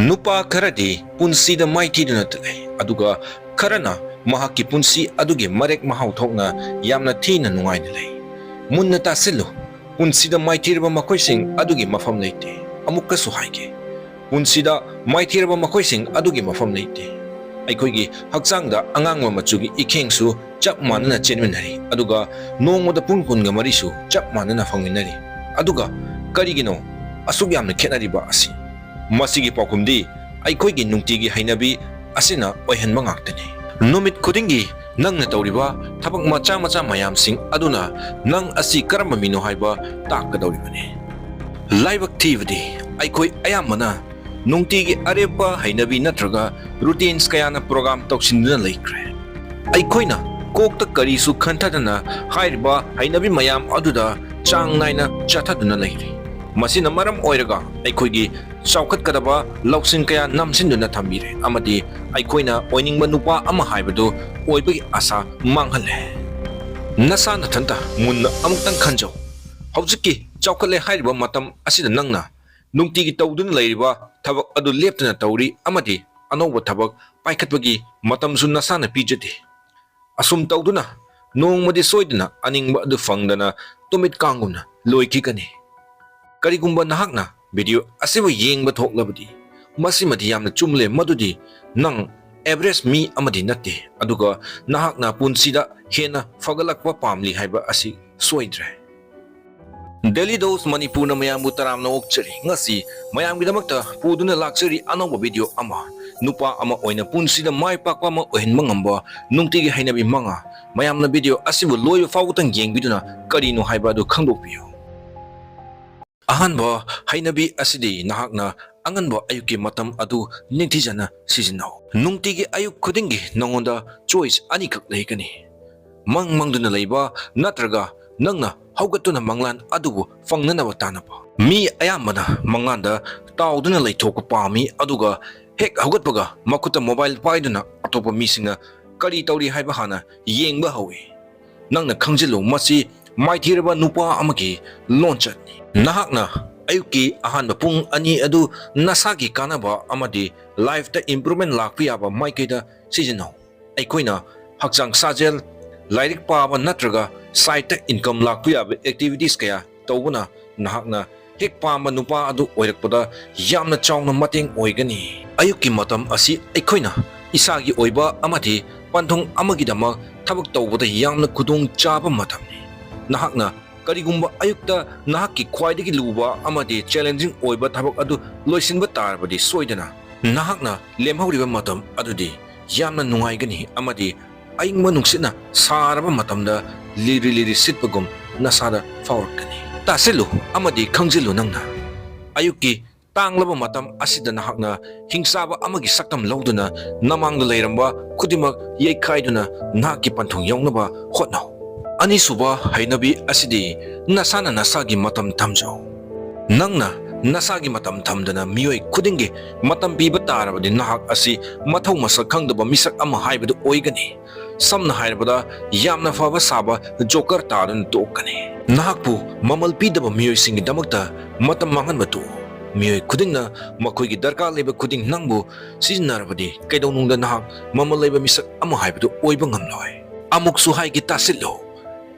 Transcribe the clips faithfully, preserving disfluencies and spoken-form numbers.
ꯅꯨꯄꯥ ꯈꯔꯗꯤ ꯄꯨꯟꯁꯤꯗ ꯃꯥꯏꯊꯤꯗꯨꯅꯇ ꯂꯩ, ꯑꯗꯨꯒ ꯈꯔꯅ ꯃꯍꯥꯛꯀꯤ ꯄꯨꯟꯁꯤ ꯑꯗꯨꯒꯤ ꯃꯔꯦꯛ ꯃꯍꯥꯎ ꯊꯣꯛꯅ ꯌꯥꯝꯅ ꯊꯤꯅ ꯅꯨꯡꯉꯥꯏꯅ ꯂꯩ꯫ ꯃꯨꯟꯅ ꯇꯥꯁꯤꯜꯂꯨ, ꯄꯨꯟꯁꯤꯗ ꯃꯥꯏꯊꯤꯔꯕ ꯃꯈꯣꯏꯁꯤꯡ ꯑꯗꯨꯒꯤ ꯃꯐꯝ ꯂꯩꯇꯦ꯫ ꯑꯃꯨꯛꯀꯁꯨ ꯍꯥꯏꯒꯦ, ꯄꯨꯟꯁꯤꯗ ꯃꯥꯏꯊꯤꯔꯕ ꯃꯈꯣꯏꯁꯤꯡ ꯑꯗꯨꯒꯤ ꯃꯐꯝ ꯂꯩꯇꯦ꯫ ꯑꯩꯈꯣꯏꯒꯤ ꯍꯛꯆꯥꯡꯗ ꯑꯉꯥꯡꯕ ꯃꯆꯨꯒꯤ ꯏꯈꯦꯡꯁꯨ ꯆꯞ ꯃꯥꯟꯅꯅ ꯆꯦꯟꯃꯤꯟꯅꯔꯤ, ꯑꯗꯨꯒ ꯅꯣꯡꯃꯗ ꯄꯨꯡ ꯀꯨꯟꯒ ꯃꯔꯤꯁꯨ ꯆꯞ ꯃꯥꯟꯅꯅ ꯐꯪꯃꯤꯟꯅꯔꯤ꯫ ꯑꯗꯨꯒ ꯀꯔꯤꯒꯤꯅꯣ ꯑꯁꯨꯛ ꯌꯥꯝꯅ ꯈꯦꯠꯅꯔꯤꯕ ꯑꯁꯤ? ꯃꯁꯤꯒꯤ ꯄꯥꯎꯈꯨꯝꯗꯤ ꯑꯩꯈꯣꯏꯒꯤ ꯅꯨꯡꯇꯤꯒꯤ ꯍꯩꯅꯕꯤ ꯑꯁꯤꯅ ꯑꯣꯏꯍꯟꯕ ꯉꯥꯛꯇꯅꯤ꯫ ꯅꯨꯃꯤꯠ ꯈꯨꯗꯤꯡꯒꯤ ꯅꯪꯅ ꯇꯧꯔꯤꯕ ꯊꯕꯛ ꯃꯆꯥ ꯃꯆꯥ ꯃꯌꯥꯝꯁꯤꯡ ꯑꯗꯨꯅ ꯅꯪ ꯑꯁꯤ ꯀꯔꯝꯕ ꯃꯤꯅꯣ ꯍꯥꯏꯕ ꯇꯥꯛꯀꯗꯧꯔꯤꯕꯅꯤ꯫ ꯂꯥꯏꯕꯛ ꯊꯤꯕꯗꯤ, ꯑꯩꯈꯣꯏ ꯑꯌꯥꯝꯕꯅ ꯅꯨꯡꯇꯤꯒꯤ ꯑꯔꯦꯞꯄ ꯍꯩꯅꯕꯤ ꯅꯠꯇ꯭ꯔꯒ ꯔꯨꯇꯤꯟꯁ ꯀꯌꯥꯅ ꯄ꯭ꯔꯣꯒ꯭ꯔꯥꯝ ꯇꯧꯁꯤꯟꯗꯨꯅ ꯂꯩꯈ꯭ꯔꯦ꯫ ꯑꯩꯈꯣꯏꯅ ꯀꯣꯛꯇ ꯀꯔꯤꯁꯨ ꯈꯟꯊꯗꯅ ꯍꯥꯏꯔꯤꯕ ꯍꯩꯅꯕꯤ ꯃꯌꯥꯝ ꯑꯗꯨꯗ ꯆꯥꯡ ꯅꯥꯏꯅ ꯆꯠꯊꯗꯨꯅ ꯂꯩꯔꯤ꯫ ꯃꯁꯤꯅ ꯃꯔꯝ ꯑꯣꯏꯔꯒ ꯑꯩꯈꯣꯏꯒꯤ ꯆꯥꯎꯈꯠꯀꯗꯕ ꯂꯧꯁꯤꯡ ꯀꯌꯥ ꯅꯝꯁꯤꯟꯗꯨꯅ ꯊꯝꯕꯤꯔꯦ, ꯑꯃꯗꯤ ꯑꯩꯈꯣꯏꯅ ꯑꯣꯏꯅꯤꯡꯕ ꯅꯨꯄꯥ ꯑꯃ ꯍꯥꯏꯕꯗꯨ ꯑꯣꯏꯕꯒꯤ ꯑꯁꯥ ꯃꯥꯡꯍꯜꯂꯦ꯫ ꯅꯁꯥ ꯅꯊꯟꯇ ꯃꯨꯟꯅ ꯑꯃꯨꯛꯇꯪ ꯈꯟꯖꯧ꯫ ꯍꯧꯖꯤꯛꯀꯤ ꯆꯥꯎꯈꯠꯂꯦ ꯍꯥꯏꯔꯤꯕ ꯃꯇꯝ ꯑꯁꯤꯗ ꯅꯪꯅ ꯅꯨꯡꯇꯤꯒꯤ ꯇꯧꯗꯨꯅ ꯂꯩꯔꯤꯕ ꯊꯕꯛ ꯑꯗꯨ ꯂꯦꯞꯇꯅ ꯇꯧꯔꯤ, ꯑꯃꯗꯤ ꯑꯅꯧꯕ ꯊꯕꯛ ꯄꯥꯏꯈꯠꯄꯒꯤ ꯃꯇꯝꯁꯨ ꯅꯁꯥꯅ ꯄꯤꯖꯗꯦ꯫ ꯑꯁꯨꯝ ꯇꯧꯗꯨꯅ ꯅꯣꯡꯃꯗꯤ ꯁꯣꯏꯗꯅ ꯑꯅꯤꯡꯕ ꯑꯗꯨ ꯐꯪꯗꯅ ꯇꯨꯃꯤꯠ ꯀꯥꯡꯒꯨꯝꯅ ꯂꯣꯏꯈꯤꯒꯅꯤ꯫ ꯀꯔꯤꯒꯨꯝꯕ ꯅꯍꯥꯛꯅ ꯚꯤꯗꯤꯑꯣ ꯑꯁꯤꯕꯨ ꯌꯦꯡꯕ ꯊꯣꯛꯂꯕꯗꯤ, ꯃꯁꯤꯃꯗꯤ ꯌꯥꯝꯅ ꯆꯨꯝꯂꯦ, ꯃꯗꯨꯗꯤ ꯅꯪ ꯑꯦꯚꯔꯦꯖ ꯃꯤ ꯑꯃꯗꯤ ꯅꯠꯇꯦ, ꯑꯗꯨꯒ ꯅꯍꯥꯛꯅ ꯄꯨꯟꯁꯤꯗ ꯍꯦꯟꯅ ꯐꯒꯠꯂꯛꯄ ꯄꯥꯝꯂꯤ ꯍꯥꯏꯕ ꯑꯁꯤ ꯁꯣꯏꯗ꯭ꯔꯦ꯫ Daily Dose ꯃꯅꯤꯄꯨꯔꯅ ꯃꯌꯥꯝꯕꯨ ꯇꯔꯥꯝꯅ ꯑꯣꯛꯆꯔꯤ꯫ ꯉꯁꯤ ꯃꯌꯥꯝꯒꯤꯗꯃꯛꯇ ꯄꯨꯗꯨꯅ ꯂꯥꯛꯆꯔꯤ ꯑꯅꯧꯕ ꯚꯤꯗꯤꯑꯣ ꯑꯃ꯫ ꯅꯨꯄꯥ ꯑꯃ ꯑꯣꯏꯅ ꯄꯨꯟꯁꯤꯗ ꯃꯥꯏ ꯄꯥꯛꯄ ꯑꯃ ꯑꯣꯏꯍꯟꯕ ꯉꯝꯕ ꯅꯨꯡꯇꯤꯒꯤ ꯍꯩꯅꯕꯤ ꯃꯉꯥ꯫ ꯃꯌꯥꯝꯅ ꯚꯤꯗꯤꯑꯣ ꯑꯁꯤꯕꯨ ꯂꯣꯏꯕ ꯐꯥꯎꯕꯇꯪ ꯌꯦꯡꯕꯤꯗꯨꯅ ꯀꯔꯤꯅꯣ ꯍꯥꯏꯕ ꯑꯗꯨ ꯈꯪꯗꯣꯛꯄꯤꯌꯨ꯫ ꯑꯍꯥꯟꯕ ꯍꯩꯅꯕꯤ ꯑꯁꯤꯗꯤ ꯅꯍꯥꯛꯅ ꯑꯉꯟꯕ ꯑꯌꯨꯛꯀꯤ ꯃꯇꯝ ꯑꯗꯨ ꯅꯤꯡꯊꯤꯖꯅ ꯁꯤꯖꯤꯟꯅꯧ꯫ ꯅꯨꯡꯇꯤꯒꯤ ꯑꯌꯨꯛ ꯈꯨꯗꯤꯡꯒꯤ ꯅꯉꯣꯟꯗ ꯆꯣꯏꯁ ꯑꯅꯤꯈꯛ ꯂꯩꯒꯅꯤ: ꯃꯪ ꯃꯪꯗꯨꯅ ꯂꯩꯕ ꯅꯠꯇ꯭ꯔꯒ ꯅꯪꯅ ꯍꯧꯒꯠꯇꯨꯅ ꯃꯪꯂꯥꯟ ꯑꯗꯨꯕꯨ ꯐꯪꯅꯅꯕ ꯇꯥꯟꯅꯕ꯫ ꯃꯤ ꯑꯌꯥꯝꯕꯅ ꯃꯪꯂꯥꯟꯗ ꯇꯥꯎꯗꯨꯅ ꯂꯩꯊꯣꯛꯄ ꯄꯥꯝꯃꯤ, ꯑꯗꯨꯒ ꯍꯦꯛ ꯍꯧꯒꯠꯄꯒ ꯃꯈꯨꯠꯇ ꯃꯣꯕꯥꯏꯜ ꯄꯥꯏꯗꯨꯅ ꯑꯇꯣꯞꯄ ꯃꯤꯁꯤꯡꯅ ꯀꯔꯤ ꯇꯧꯔꯤ ꯍꯥꯏꯕ ꯍꯥꯟꯅ ꯌꯦꯡꯕ ꯍꯧꯏ꯫ ꯅꯪꯅ ꯈꯪꯖꯤꯜꯂꯨ, ꯃꯁꯤ ꯃꯥꯏꯊꯤꯔꯕ ꯅꯨꯄꯥ ꯑꯃꯒꯤ ꯂꯣꯟꯆꯠꯅꯤ꯫ ꯅꯍꯥꯛꯅ ꯑꯌꯨꯛꯀꯤ ꯑꯍꯥꯟꯕ ꯄꯨꯡ ꯑꯅꯤ ꯑꯗꯨ ꯅꯁꯥꯒꯤ ꯀꯥꯟꯅꯕ ꯑꯃꯗꯤ ꯂꯥꯏꯐꯇ ꯏꯝꯄ꯭ꯔꯨꯚꯃꯦꯟ ꯂꯥꯛꯄ ꯌꯥꯕ ꯃꯥꯏꯀꯩꯗ ꯁꯤꯖꯤꯟꯅꯧ꯫ ꯑꯩꯈꯣꯏꯅ ꯍꯛꯆꯥꯡ ꯁꯥꯖꯦꯜ, ꯂꯥꯏꯔꯤꯛ ꯄꯥꯕ ꯅꯠꯇ꯭ꯔꯒ ꯁꯥꯏꯠꯇ ꯏꯟꯀꯝ ꯂꯥꯛꯄ ꯌꯥꯕ ꯑꯦꯛꯇꯤꯚꯤꯇꯤꯁ ꯀꯌꯥ ꯇꯧꯕꯅ ꯅꯍꯥꯛꯅ ꯍꯦꯛ ꯄꯥꯝꯕ ꯅꯨꯄꯥ ꯑꯗꯨ ꯑꯣꯏꯔꯛꯄꯗ ꯌꯥꯝꯅ ꯆꯥꯎꯅ ꯃꯇꯦꯡ ꯑꯣꯏꯒꯅꯤ꯫ ꯑꯌꯨꯛꯀꯤ ꯃꯇꯝ ꯑꯁꯤ ꯑꯩꯈꯣꯏꯅ ꯏꯁꯥꯒꯤ ꯑꯣꯏꯕ ꯑꯃꯗꯤ ꯄꯟꯊꯨꯡ ꯑꯃꯒꯤꯗꯃꯛ ꯊꯕꯛ ꯇꯧꯕꯗ ꯌꯥꯝꯅ ꯈꯨꯗꯣꯡ ꯆꯥꯕ ꯃꯇꯝꯅꯤ꯫ ꯅꯍꯥꯛꯅ ꯀꯔꯤꯒꯨꯝꯕ ꯑꯌꯨꯛꯇ ꯅꯍꯥꯛꯀꯤ ꯈ꯭ꯋꯥꯏꯗꯒꯤ ꯂꯨꯕ ꯑꯃꯗꯤ ꯆꯦꯂꯦꯟꯖꯤꯡ ꯑꯣꯏꯕ ꯊꯕꯛ ꯑꯗꯨ ꯂꯣꯏꯁꯤꯟꯕ ꯇꯥꯔꯕꯗꯤ ꯁꯣꯏꯗꯅ ꯅꯍꯥꯛꯅ ꯂꯦꯝꯍꯧꯔꯤꯕ ꯃꯇꯝ ꯑꯗꯨꯗꯤ ꯌꯥꯝꯅ ꯅꯨꯡꯉꯥꯏꯒꯅꯤ ꯑꯃꯗꯤ ꯑꯏꯪꯕ ꯅꯨꯡꯁꯤꯠꯅ ꯁꯥꯔꯕ ꯃꯇꯝꯗ ꯂꯤꯔꯤ ꯂꯤꯔꯤ ꯁꯤꯠꯄꯒꯨꯝ ꯅꯁꯥꯗ ꯐꯥꯎꯔꯛꯀꯅꯤ꯫ ꯇꯥꯁꯤꯜꯂꯨ ꯑꯃꯗꯤ ꯈꯪꯖꯤꯜꯂꯨ, ꯅꯪꯅ ꯑꯌꯨꯛꯀꯤ ꯇꯥꯡꯂꯕ ꯃꯇꯝ ꯑꯁꯤꯗ ꯅꯍꯥꯛꯅ ꯍꯤꯡꯆꯥꯕ ꯑꯃꯒꯤ ꯁꯛꯇꯝ ꯂꯧꯗꯨꯅ ꯅꯃꯥꯡꯗ ꯂꯩꯔꯝꯕ ꯈꯨꯗꯤꯡꯃꯛ ꯌꯩꯈꯥꯏꯗꯨꯅ ꯅꯍꯥꯛꯀꯤ ꯄꯟꯊꯨꯡ ꯌꯧꯅꯕ ꯍꯣꯠꯅꯧ꯫ ꯑꯅꯤꯁꯨꯕ ꯍꯩꯅꯕꯤ ꯑꯁꯤꯗꯤ ꯅꯁꯥꯅ ꯅꯁꯥꯒꯤ ꯃꯇꯝ ꯊꯝꯖꯧ꯫ ꯅꯪꯅ ꯅꯁꯥꯒꯤ ꯃꯇꯝ ꯊꯝꯗꯅ ꯃꯤꯑꯣꯏ ꯈꯨꯗꯤꯡꯒꯤ ꯃꯇꯝ ꯄꯤꯕ ꯇꯥꯔꯕꯗꯤ ꯅꯍꯥꯛ ꯑꯁꯤ ꯃꯊꯧ ꯃꯁꯛ ꯈꯪꯗꯕ ꯃꯤꯁꯛ ꯑꯃ ꯍꯥꯏꯕꯗꯨ ꯑꯣꯏꯒꯅꯤ꯫ ꯁꯝꯅ ꯍꯥꯏꯔꯕꯗ, ꯌꯥꯝꯅ ꯐꯕ ꯁꯥꯕ ꯖꯣꯀꯔ ꯇꯥꯗꯨꯅ ꯇꯣꯛꯀꯅꯤ꯫ ꯅꯍꯥꯛꯄꯨ ꯃꯃꯜ ꯄꯤꯗꯕ ꯃꯤꯑꯣꯏꯁꯤꯡꯒꯤꯗꯃꯛꯇ ꯃꯇꯝ ꯃꯥꯡꯍꯟꯕ ꯇꯣꯛꯎ꯫ ꯃꯤꯑꯣꯏ ꯈꯨꯗꯤꯡꯅ ꯃꯈꯣꯏꯒꯤ ꯗꯔꯀꯥꯔ ꯂꯩꯕ ꯈꯨꯗꯤꯡ ꯅꯪꯕꯨ ꯁꯤꯖꯤꯟꯅꯔꯕꯗꯤ ꯀꯩꯗꯧꯅꯨꯡꯗ ꯅꯍꯥꯛ ꯃꯃꯜ ꯂꯩꯕ ꯃꯤꯁꯛ ꯑꯃ ꯍꯥꯏꯕꯗꯨ ꯑꯣꯏꯕ ꯉꯝꯂꯣꯏ꯫ ꯑꯃꯨꯛꯁꯨ ꯍꯥꯏꯒꯦ, ꯇꯥꯁꯤꯜꯂꯨ꯫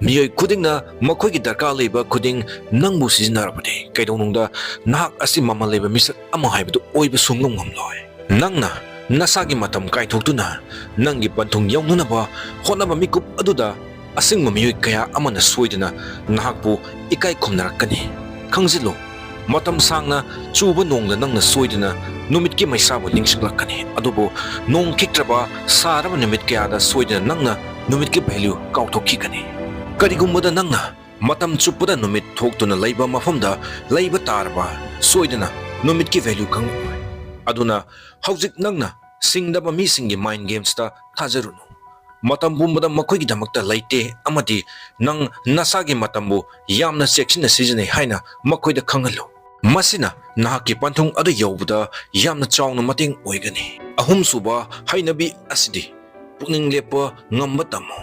ꯃꯤꯑꯣꯏ ꯈꯨꯗꯤꯡꯅ ꯃꯈꯣꯏꯒꯤ ꯗꯔꯀꯥꯔ ꯂꯩꯕ ꯈꯨꯗꯤꯡ ꯅꯪꯕꯨ ꯁꯤꯖꯤꯟꯅꯔꯕꯗꯤ ꯀꯩꯗꯧꯅꯨꯡꯗ ꯅꯍꯥꯛ ꯑꯁꯤ ꯃꯃꯜ ꯂꯩꯕ ꯃꯤꯁꯛ ꯑꯃ ꯍꯥꯏꯕꯗꯨ ꯑꯣꯏꯕ ꯁꯨꯡꯉꯝ ꯉꯝꯂꯣꯏ꯫ ꯅꯪꯅ ꯅꯁꯥꯒꯤ ꯃꯇꯝ ꯀꯥꯏꯊꯣꯛꯇꯨꯅ ꯅꯪꯒꯤ ꯄꯟꯊꯨꯡ ꯌꯧꯅꯅꯕ ꯍꯣꯠꯅꯕ ꯃꯤꯀꯨꯞ ꯑꯗꯨꯗ ꯑꯁꯦꯡꯕ ꯃꯤꯑꯣꯏ ꯀꯌꯥ ꯑꯃꯅ ꯁꯣꯏꯗꯅ ꯅꯍꯥꯛꯄꯨ ꯏꯀꯥꯏ ꯈꯨꯝꯅꯔꯛꯀꯅꯤ꯫ ꯈꯪꯖꯤꯜꯂꯨ, ꯃꯇꯝ ꯁꯥꯡꯅ ꯆꯨꯕ ꯅꯣꯡꯗ ꯅꯪꯅ ꯁꯣꯏꯗꯅ ꯅꯨꯃꯤꯠꯀꯤ ꯃꯩꯁꯥꯕꯨ ꯅꯤꯡꯁꯤꯡꯂꯛꯀꯅꯤ, ꯑꯗꯨꯕꯨ ꯅꯣꯡ ꯈꯤꯛꯇ꯭ꯔꯕ ꯁꯥꯔꯕ ꯅꯨꯃꯤꯠ ꯀꯌꯥꯗ ꯁꯣꯏꯗꯅ ꯅꯪꯅ ꯅꯨꯃꯤꯠꯀꯤ ꯚꯦꯂ꯭ꯌꯨ ꯀꯥꯎꯊꯣꯛꯈꯤꯒꯅꯤ꯫ ꯀꯔꯤꯒꯨꯝꯕꯗ ꯅꯪꯅ ꯃꯇꯝ ꯆꯨꯞꯄꯗ ꯅꯨꯃꯤꯠ ꯊꯣꯛꯇꯨꯅ ꯂꯩꯕ ꯃꯐꯝꯗ ꯂꯩꯕ ꯇꯥꯔꯕ, ꯁꯣꯏꯗꯅ ꯅꯨꯃꯤꯠꯀꯤ ꯚꯦꯂ꯭ꯌꯨ ꯈꯪꯂꯛꯂꯣꯏ꯫ ꯑꯗꯨꯅ ꯍꯧꯖꯤꯛ ꯅꯪꯅ ꯁꯤꯡꯗꯕ ꯃꯤꯁꯤꯡꯒꯤ ꯃꯥꯏꯟ ꯒꯦꯝꯁꯇ ꯊꯥꯖꯔꯨꯅꯨ꯫ ꯃꯇꯝ ꯄꯨꯝꯕꯗ ꯃꯈꯣꯏꯒꯤꯗꯃꯛꯇ ꯂꯩꯇꯦ ꯑꯃꯗꯤ ꯅꯪ ꯅꯁꯥꯒꯤ ꯃꯇꯝꯕꯨ ꯌꯥꯝꯅ ꯆꯦꯛꯁꯤꯟꯅ ꯁꯤꯖꯤꯟꯅꯩ ꯍꯥꯏꯅ ꯃꯈꯣꯏꯗ ꯈꯪꯍꯜꯂꯨ꯫ ꯃꯁꯤꯅ ꯅꯍꯥꯛꯀꯤ ꯄꯟꯊꯨꯡ ꯑꯗꯨ ꯌꯧꯕꯗ ꯌꯥꯝꯅ ꯆꯥꯎꯅ ꯃꯇꯦꯡ ꯑꯣꯏꯒꯅꯤ꯫ ꯑꯍꯨꯝꯁꯨꯕ ꯍꯩꯅꯕꯤ ꯑꯁꯤꯗꯤ ꯄꯨꯛꯅꯤꯡ ꯂꯦꯞꯄ ꯉꯝꯕ ꯇꯝꯃꯨ꯫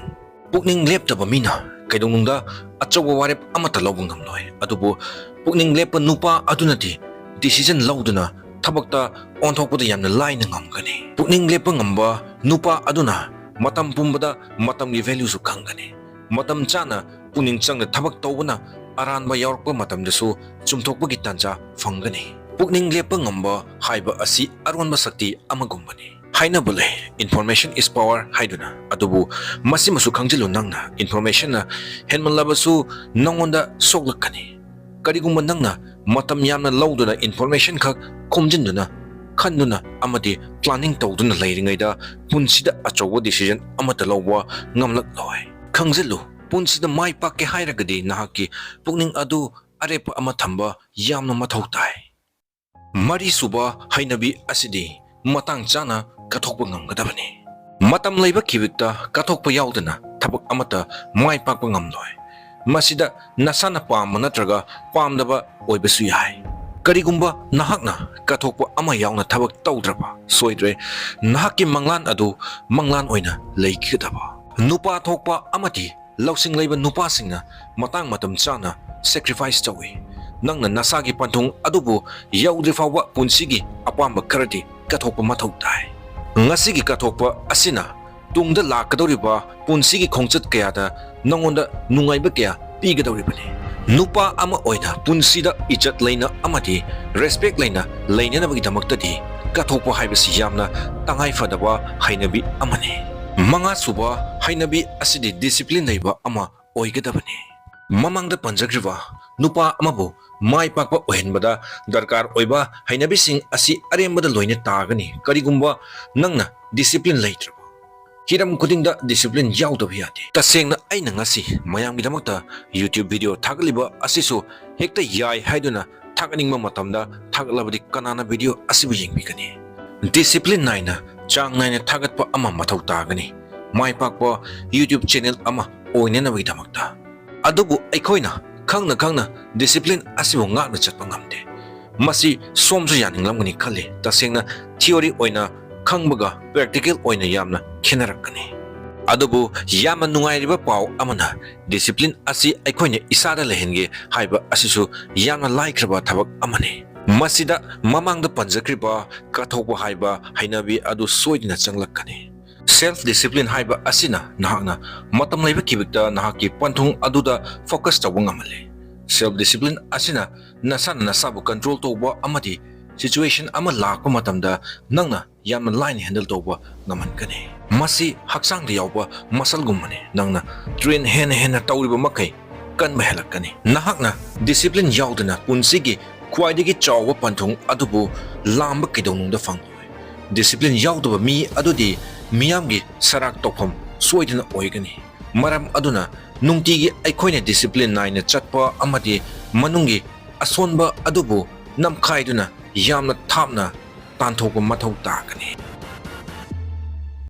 ꯄꯨꯛꯅꯤꯡ ꯂꯦꯞꯇꯕ ꯃꯤꯅ ꯀꯩꯗꯧꯅꯨꯡꯗ ꯑꯆꯧꯕ ꯋꯥꯔꯦꯞ ꯑꯃꯠꯇ ꯂꯧꯕ ꯉꯝꯂꯣꯏ꯫ ꯑꯗꯨꯕꯨ ꯄꯨꯛꯅꯤꯡ ꯂꯦꯞꯄ ꯅꯨꯄꯥ ꯑꯗꯨꯅꯗꯤ decision ꯂꯧꯗꯨꯅ ꯊꯕꯛꯇ ꯑꯣꯟꯊꯣꯛꯄꯗ ꯌꯥꯝꯅ ꯂꯥꯏꯅ ꯉꯝꯒꯅꯤ꯫ ꯄꯨꯛꯅꯤꯡ ꯂꯦꯞꯄ ꯉꯝꯕ ꯅꯨꯄꯥ ꯑꯗꯨꯅ ꯃꯇꯝ ꯄꯨꯝꯕꯗ ꯃꯇꯝꯒꯤ valueꯁꯨ ꯈꯪꯒꯅꯤ꯫ ꯃꯇꯝ ꯆꯥꯅ ꯄꯨꯛꯅꯤꯡ ꯆꯪꯅ ꯊꯕꯛ ꯇꯧꯕꯅ ꯑꯔꯥꯟꯕ ꯌꯥꯎꯔꯛꯄ ꯃꯇꯝꯗꯁꯨ ꯆꯨꯝꯊꯣꯛꯄꯒꯤ ꯇꯥꯟꯖꯥ ꯐꯪꯒꯅꯤ꯫ ꯄꯨꯛꯅꯤꯡ ꯂꯦꯞꯄ ꯉꯝꯕ ꯍꯥꯏꯕ ꯑꯁꯤ ꯑꯔꯣꯟꯕ ꯁꯛꯇꯤ ꯑꯃꯒꯨꯝꯕꯅꯤ꯫ ꯍꯥꯏꯅꯕ ꯂꯩ, "Information is power" ꯍꯥꯏꯗꯨꯅ꯫ ꯑꯗꯨꯕꯨ ꯃꯁꯤꯃꯁꯨ ꯈꯪꯖꯤꯜꯂꯨ, ꯅꯪꯅ informationꯅ ꯍꯦꯟꯃꯜꯂꯕꯁꯨ ꯅꯪꯉꯣꯟꯗ ꯁꯣꯛꯂꯛꯀꯅꯤ꯫ ꯀꯔꯤꯒꯨꯝꯕ ꯅꯪꯅ ꯃꯇꯝ ꯌꯥꯝꯅ ꯂꯧꯗꯨꯅ information ꯈꯛ ꯈꯣꯝꯖꯤꯟꯗꯨꯅ, ꯈꯟꯗꯨꯅ ꯑꯃꯗꯤ planning ꯇꯧꯗꯨꯅ ꯂꯩꯔꯤꯉꯩꯗ ꯄꯨꯟꯁꯤꯗ ꯑꯆꯧꯕ decision ꯑꯃꯠꯇ ꯂꯧꯕ ꯉꯝꯂꯛꯂꯣꯏ꯫ ꯈꯪꯖꯤꯜꯂꯨ, ꯄꯨꯟꯁꯤꯗ ꯃꯥꯏ ꯄꯥꯛꯀꯦ ꯍꯥꯏꯔꯒꯗꯤ ꯅꯍꯥꯛꯀꯤ ꯄꯨꯛꯅꯤꯡ ꯑꯗꯨ ꯑꯔꯦꯞꯄ ꯑꯃ ꯊꯝꯕ ꯌꯥꯝꯅ ꯃꯊꯧ ꯇꯥꯏ꯫ ꯃꯔꯤꯁꯨꯕ ꯍꯩꯅꯕꯤ ꯑꯁꯤꯗꯤ ꯃꯇꯥꯡ ꯆꯥꯅ ꯀꯠꯊꯣꯛꯄ ꯉꯝꯒꯗꯕꯅꯤ꯫ ꯃꯇꯝ ꯂꯩꯕ ꯈꯤꯕꯤꯛꯇ ꯀꯠꯊꯣꯛꯄ ꯌꯥꯎꯗꯅ ꯊꯕꯛ ꯑꯃꯠꯇ ꯃꯥꯏ ꯄꯥꯛꯄ ꯉꯝꯂꯣꯏ꯫ ꯃꯁꯤꯗ ꯅꯁꯥꯅ ꯄꯥꯝꯕ ꯅꯠꯇ꯭ꯔꯒ ꯄꯥꯝꯗꯕ ꯑꯣꯏꯕꯁꯨ ꯌꯥꯏ꯫ ꯀꯔꯤꯒꯨꯝꯕ ꯅꯍꯥꯛꯅ ꯀꯠꯊꯣꯛꯄ ꯑꯃ ꯌꯥꯎꯅ ꯊꯕꯛ ꯇꯧꯗ꯭ꯔꯕ, ꯁꯣꯏꯗ꯭ꯔꯦ, ꯅꯍꯥꯛꯀꯤ ꯃꯪꯂꯥꯟ ꯑꯗꯨ ꯃꯪꯂꯥꯟ ꯑꯣꯏꯅ ꯂꯩꯈꯤꯒꯗꯕ꯫ ꯅꯨꯄꯥ ꯊꯣꯛꯄ ꯑꯃꯗꯤ ꯂꯧꯁꯤꯡ ꯂꯩꯕ ꯅꯨꯄꯥꯁꯤꯡꯅ ꯃꯇꯥꯡ ꯃꯇꯝ ꯆꯥꯅ sacrifice ꯇꯧꯏ꯫ ꯅꯪꯅ ꯅꯁꯥꯒꯤ ꯄꯟꯊꯨꯡ ꯑꯗꯨꯕꯨ ꯌꯧꯗ꯭ꯔꯤ ꯐꯥꯎꯕ ꯄꯨꯟꯁꯤꯒꯤ ꯑꯄꯥꯝꯕ ꯈꯔꯗꯤ ꯀꯠꯊꯣꯛꯄ ꯃꯊꯧ ꯇꯥꯏ꯫ ꯉꯁꯤꯒꯤ ꯀꯠꯊꯣꯛꯄ ꯑꯁꯤꯅ ꯇꯨꯡꯗ ꯂꯥꯛꯀꯗꯧꯔꯤꯕ ꯄꯨꯟꯁꯤꯒꯤ ꯈꯣꯡꯆꯠ ꯀꯌꯥꯗ ꯅꯉꯣꯟꯗ ꯅꯨꯡꯉꯥꯏꯕ ꯀꯌꯥ ꯄꯤꯒꯗꯧꯔꯤꯕꯅꯤ꯫ ꯅꯨꯄꯥ ꯑꯃ ꯑꯣꯏꯅ ꯄꯨꯟꯁꯤꯗ ꯏꯖꯠ ꯂꯩꯅ ꯑꯃꯗꯤ respect ꯂꯩꯅ ꯂꯩꯅꯅꯕꯒꯤꯗꯃꯛꯇꯗꯤ ꯀꯠꯊꯣꯛꯄ ꯍꯥꯏꯕꯁꯤ ꯌꯥꯝꯅ ꯇꯉꯥꯏ ꯐꯗꯕ ꯍꯩꯅꯕꯤ ꯑꯃꯅꯤ꯫ ꯃꯉꯥꯁꯨꯕ ꯍꯩꯅꯕꯤ ꯑꯁꯤꯗꯤ discipline ꯂꯩꯕ ꯑꯃ ꯑꯣꯏꯒꯗꯕꯅꯤ꯫ ꯃꯃꯥꯡꯗ ꯄꯟꯖꯈ꯭ꯔꯤꯕ ꯅꯨꯄꯥ ꯑꯃꯕꯨ ꯃꯥꯏ ꯄꯥꯛꯄ ꯑꯣꯏꯍꯟꯕꯗ ꯗꯔꯀꯥꯔ ꯑꯣꯏꯕ ꯍꯩꯅꯕꯤꯁꯤꯡ ꯑꯁꯤ ꯑꯔꯦꯝꯕꯗ ꯂꯣꯏꯅ ꯇꯥꯒꯅꯤ꯫ ꯀꯔꯤꯒꯨꯝꯕ ꯅꯪꯅ discipline ꯂꯩꯇ꯭ꯔꯕ, ꯍꯤꯔꯝ ꯈꯨꯗꯤꯡꯗ discipline ꯌꯥꯎꯗꯕ ꯌꯥꯗꯦ꯫ ꯇꯁꯦꯡꯅ ꯑꯩꯅ ꯉꯁꯤ ꯃꯌꯥꯝꯒꯤꯗꯃꯛꯇ YouTube video ꯊꯥꯒꯠꯂꯤꯕ ꯑꯁꯤꯁꯨ ꯍꯦꯛꯇ ꯌꯥꯏ ꯍꯥꯏꯗꯨꯅ ꯊꯥꯒꯠꯅꯤꯡꯕ ꯃꯇꯝꯗ ꯊꯥꯒꯠꯂꯕꯗꯤ ꯀꯅꯥꯅ video ꯑꯁꯤꯕꯨ ꯌꯦꯡꯕꯤꯒꯅꯤ? Discipline ꯅꯥꯏꯅ, ꯆꯥꯡ ꯅꯥꯏꯅ ꯊꯥꯒꯠꯄ ꯑꯃ ꯃꯊꯧ ꯇꯥꯒꯅꯤ, ꯃꯥꯏ ꯄꯥꯛꯄ YouTube channel ꯑꯃ ꯑꯣꯏꯅꯅꯕꯒꯤꯗꯃꯛꯇ꯫ ꯑꯗꯨꯕꯨ ꯑꯩꯈꯣꯏꯅ ꯈꯪꯅ ꯈꯪꯅ discipline ꯑꯁꯤꯕꯨ ꯉꯥꯛꯅ ꯆꯠꯄ ꯉꯝꯗꯦ꯫ ꯃꯁꯤ ꯁꯣꯝꯁꯨ ꯌꯥꯅꯤꯡꯂꯝꯒꯅꯤ ꯈꯜꯂꯤ꯫ ꯇꯁꯦꯡꯅ theory ꯑꯣꯏꯅ ꯈꯪꯕꯒ practical ꯑꯣꯏꯅ ꯌꯥꯝꯅ ꯈꯦꯠꯅꯔꯛꯀꯅꯤ꯫ ꯑꯗꯨꯕꯨ ꯌꯥꯝꯅ ꯅꯨꯡꯉꯥꯏꯔꯤꯕ ꯄꯥꯎ ꯑꯃꯅ, ꯗꯤꯁꯤꯄ꯭ꯂꯤꯟ ꯑꯁꯤ ꯑꯩꯈꯣꯏꯅ ꯏꯁꯥꯗ ꯂꯩꯍꯟꯒꯦ ꯍꯥꯏꯕ ꯑꯁꯤꯁꯨ ꯌꯥꯝꯅ ꯂꯥꯏꯈ꯭ꯔꯕ ꯊꯕꯛ ꯑꯃꯅꯤ꯫ ꯃꯁꯤꯗ ꯃꯃꯥꯡꯗ ꯄꯟꯖꯈ꯭ꯔꯤꯕ ꯀꯠꯊꯣꯛꯄ ꯍꯥꯏꯕ ꯍꯩꯅꯕꯤ ꯑꯗꯨ ꯁꯣꯏꯗꯅ ꯆꯪꯂꯛꯀꯅꯤ꯫ ꯁꯦꯜꯐ ꯗꯤꯁꯤꯄ꯭ꯂꯤꯟ ꯍꯥꯏꯕ ꯑꯁꯤꯅ ꯅꯍꯥꯛꯅ ꯃꯇꯝ ꯂꯩꯕ ꯈꯤꯕꯤꯛꯇ ꯅꯍꯥꯛꯀꯤ ꯄꯟꯊꯨꯡ ꯑꯗꯨꯗ ꯐꯣꯀꯁ ꯇꯧꯕ ꯉꯝꯍꯜꯂꯤ꯫ ꯁꯦꯜꯐ ꯗꯤꯁꯤꯄ꯭ꯂꯤꯟ ꯑꯁꯤꯅ ꯅꯁꯥꯅ ꯅꯁꯥꯕꯨ ꯀꯟꯇ꯭ꯔꯣꯜ ꯇꯧꯕ ꯑꯃꯗꯤ ꯁꯤꯆꯨꯋꯦꯁꯟ ꯑꯃ ꯂꯥꯛꯄ ꯃꯇꯝꯗ ꯅꯪꯅ ꯌꯥꯝꯅ ꯂꯥꯏꯅ ꯍꯦꯟꯗꯜ ꯇꯧꯕ ꯉꯝꯍꯟꯒꯅꯤ꯫ ꯃꯁꯤ ꯍꯛꯆꯥꯡꯗ ꯌꯥꯎꯕ ꯃꯁꯜꯒꯨꯝꯕꯅꯤ꯫ ꯅꯪꯅ ꯇ꯭ꯔꯦꯟ ꯍꯦꯟꯅ ꯍꯦꯟꯅ ꯇꯧꯔꯤꯕ ꯃꯈꯩ ꯀꯟꯕ ꯍꯦꯜꯂꯛꯀꯅꯤ꯫ ꯅꯍꯥꯛꯅ ꯗꯤꯁꯤꯄ꯭ꯂꯤꯟ ꯌꯥꯎꯗꯅ ꯄꯨꯟꯁꯤꯒꯤ ꯈ꯭ꯋꯥꯏꯗꯒꯤ ꯆꯥꯎꯕ ꯄꯟꯊꯨꯡ ꯑꯗꯨꯕꯨ ꯂꯥꯝꯕ ꯀꯩꯗꯧꯅꯨꯡꯗ ꯐꯪꯂꯣꯏ꯫ ꯗꯤꯁꯤꯄ꯭ꯂꯤꯟ ꯌꯥꯎꯗꯕ ꯃꯤ ꯑꯗꯨꯗꯤ ꯃꯤꯌꯥꯝꯒꯤ ꯁꯔꯥꯛ ꯇꯧꯐꯝ ꯁꯣꯏꯗꯅ ꯑꯣꯏꯒꯅꯤ꯫ ꯃꯔꯝ ꯑꯗꯨꯅ ꯅꯨꯡꯇꯤꯒꯤ ꯑꯩꯈꯣꯏꯅ ꯗꯤꯁꯤꯄ꯭ꯂꯤꯟ ꯅꯥꯏꯅ ꯆꯠꯄ ꯑꯃꯗꯤ ꯃꯅꯨꯡꯒꯤ ꯑꯁꯣꯟꯕ ꯑꯗꯨꯕꯨ ꯅꯝꯈꯥꯏꯗꯨꯅ ꯌꯥꯝꯅ ꯊꯥꯞꯅ ꯇꯥꯟꯊꯣꯛꯄ ꯃꯊꯧ ꯇꯥꯒꯅꯤ꯫